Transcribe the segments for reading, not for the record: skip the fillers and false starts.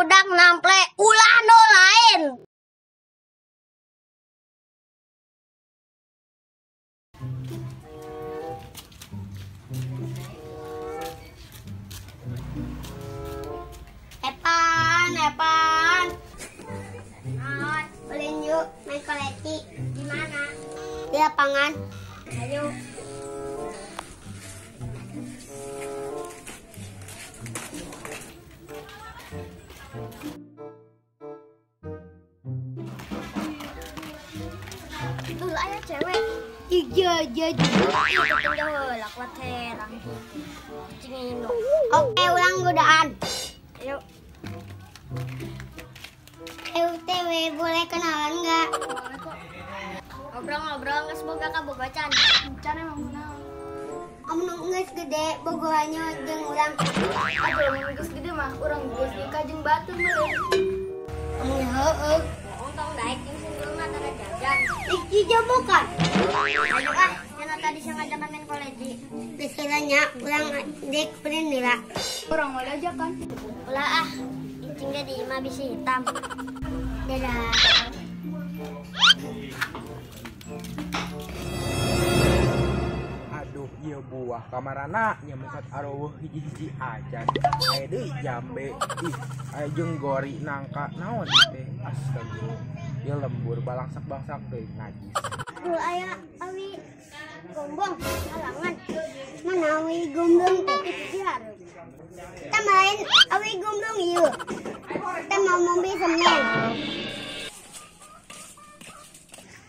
Budak nample ulah nu lain. Epan, Epan. Naon, ulin yuk main koleki. Di mana? Di lapangan. Ayo. Tuh aya cewek. Iya, iya, iya. Oke, ulang godaan. Ayo. UTW, boleh kenalan nggak? Boleh kok. Ngobrol-ngobrol nggak semoga kabogocan. Encan emang kunaon. Amun geus gede bogohannya jeung urang. Aduh, mun geus gede mah urang geus nikah jeung batur meureun. Amun heueuh. Untung daek jeung sundulna tara jajan. Ih, bukan. Ayo ah, cenah tadi sengajakan main koleji. Geus nya urang dek ulin lila. Urang moal ajakan. Ulah ah, incing ge di imah bisi hitam. Dadah. Aduh, ieu buah kamarana nya mesat areueuh hiji-hiji acan. Aya deui jambe, ih, aya jeung gori nangka naon teh. Astagfirullah. Ieu lembur balangsak-balangsak deui najis. Duh, aya awi gombong halangan. Mana awi gomblong teh ikhtiar. Kita main awi gomblong ieu. Kita mau mobil semen.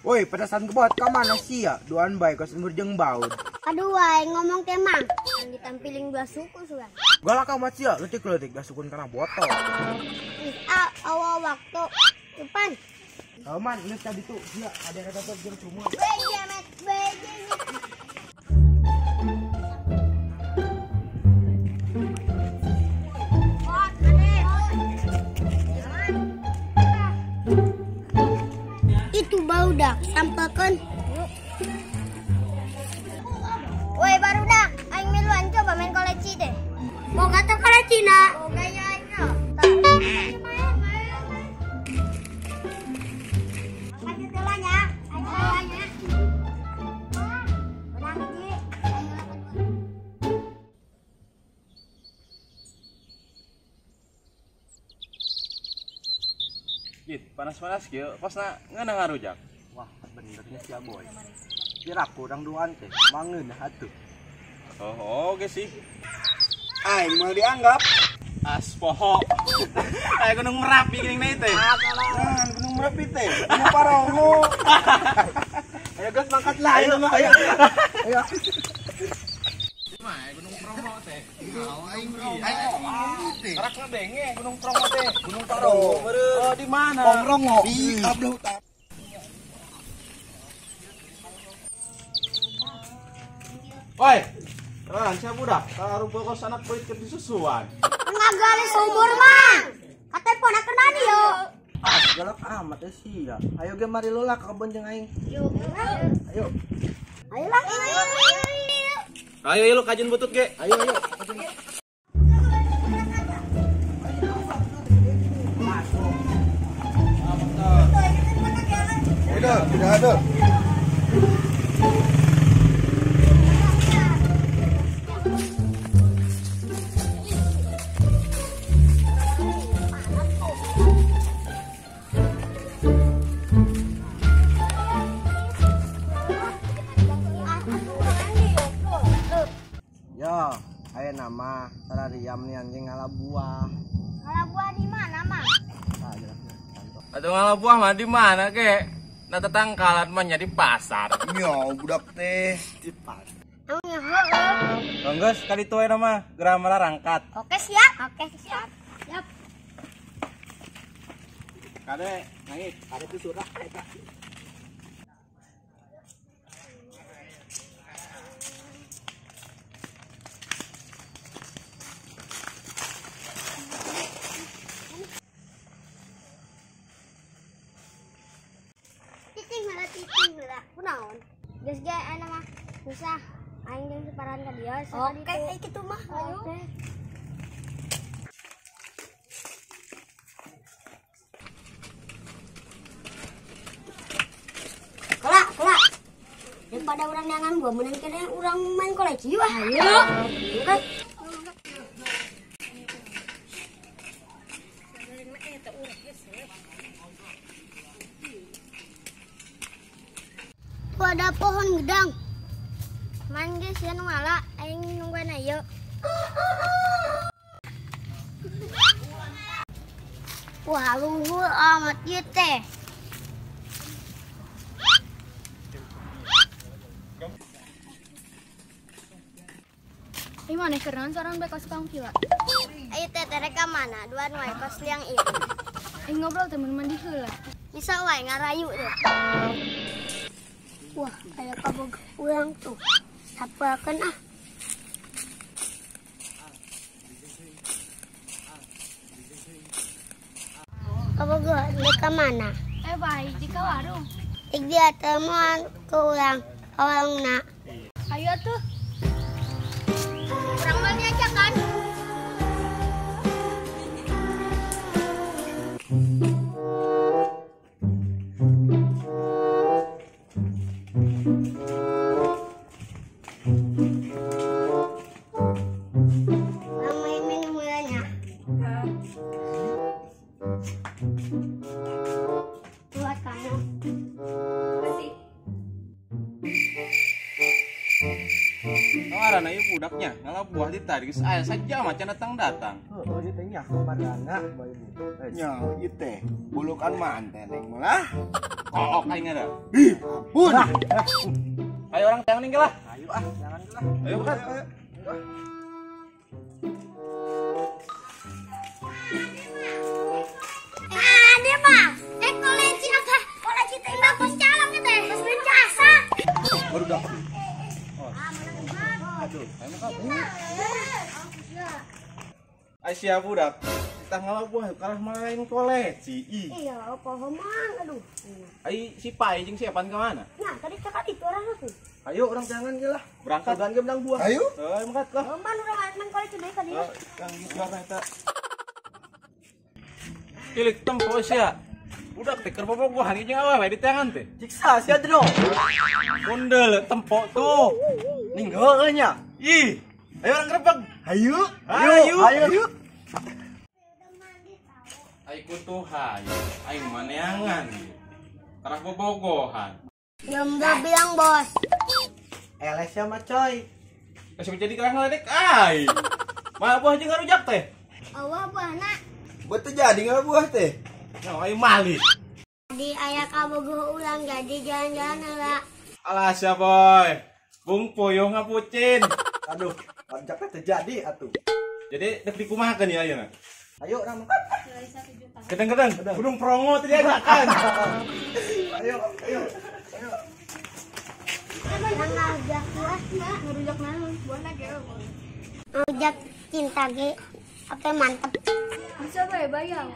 Woi, petasan kebot ka mana sih ya? Duaan bae kos umur jeung baut. Aduh, wae ngomong teh mang. Yang ditampiling dua suku sudah. Galak amat sih ya, leutik-leutik dasukun kana botol. Ih, awal waktu depan. Aman, geus tadi tuh sia ada kata tuh jeung sumur. Bejemet, bejemet. Itu barudak sampelkeun. Woi barudak, aing miluan coba main koleci teh. Boga teh koleci na. Boga nya aing na. Lanjut heula nya. Aing heula nya. Urang hiji. Git, panas-panas kieu, kosna ngeunah ngarujak. Wah, benernya sia boy. Kira kurang duaan teh, mangeunah atuh. Oh, oke sih. Aing mau dianggap as poho. Aya Gunung Merapi geuning na teh. Ah, Gunung Merapi teh. Gunung Parongo. Ayo gas mangkat lah, ayo ayo. Ayo. Mah, Gunung Promo teh. Aing teh. Karak ngadenge Gunung Promo teh. Gunung Parongo. Oh, di mana? Pongrongo. Di Ablah Utara. Woi, kenalan siapa budak? Taruh kos anak kulit keur disusuan. Ngagali sumur mah. Katepon kena yo. Ah, galak amat ya sih ya. Ayo ge mari lola ke kebun jeung aing. Yuk. Ayo. Ayo lah. Ayo ayo lu kajun butut ge. Ayo ayo. Udah, tidak ada. Yo, ayo nama Sarariam nih anjing ngala buah. Ngala buah di mana, Mang? Atau ngala buah mah di mana ke? Nah tetangkalan mah nya di pasar. Yo, budak teh di pasar. Geus kali tuh nama geura marangkat. Oke, siap. Oke, siap. Siap. Kade, naik. Kade tuh surah eta. Kunaon? Geus ge aya mah susah. Aing jeung separan ka dieu. Oke, kitu mah. Oke. Daripada orang neangan gua menang kira orang main koleksi wah. Ayo. Kan. Tuh ada pohon gedang. Man geus sia nu ngala, aing nungguan ayo. Wah, luhur amat ieu teh. Ih, maneh keur naon sorangan bae kos kang vila. Ayo teh terek ka mana? Duan wae kos liang ieu. Aing ngobrol teh mun mandi heula. Bisa wae ngarayu teh. Wah, aya kabogoh urang tuh. Sapakeun ah. Kabogoh rek ka mana? Bae di ka warung. Ik dia temuan ke urang, ka warungna. Ayo tuh. Urang mah diajak kan? Urang main minum heula. Buat kamu. Kasih. Ngaran ieu budaknya ngala buah di tadi geus aya saja macan datang-datang. Heuh, ieu teh nya kamarana bae bu. Nya ieu teh bulukan manten neng malah. Kook aing ada. Ih, ampun. Ayo orang teang ning lah. Ayo ah, jangan lah. Ayo bukan. Ada mah. Koleksi apa? Koleksi teh bagus calon teh. Geus jasa. Baru dah. Aduh, ayo makan. Aisyah budak, kita ngalah buah kalah main koleksi. Ih. Iya, apa mang aduh. Ai si Pai jeung si Epan ke mana? Nah, tadi cakap itu orang aku. Ayo orang jangan ge lah. Berangkat. Sugan ge menang buah. Ayo. Ayo mangkat lah. Man urang main koleksi deui ka dieu. Kang geus warna eta. Tilik tempo sia. Budak teh keur bobogohan jeung awewe di teangan teh. Ciksa sia dro. Bundel tempo tuh. Ning heueuh nya. Ih. Ayo orang grebeg. Ayo. Ayo. Ayo. Ai kutu hayu, aing maneangan. Karak bobogohan. Jomblo bilang bos. Eles ya mah coy. Kasih menjadi kerang ngeledek ai. Malah buah jeung ngarujak teh. Awah buahna. Betul jadi ngalah buah teh. Nah, aing malih. Di aya kabogoh ulang jadi jalan-jalan heula. Alah sia boy. Bung poyo ngapucin. Aduh, ngarujaknya terjadi atuh. Jadi dek dikumahakeun ya ayeuna. Ayo orang makan. Kadang-kadang gunung Prongo tadi ajakan. Ayo, ayo. Ayo. Ngajak buah, ngerujak naon? Buahna ge. Ngajak cinta ge apa mantep. Bisa bae bayang.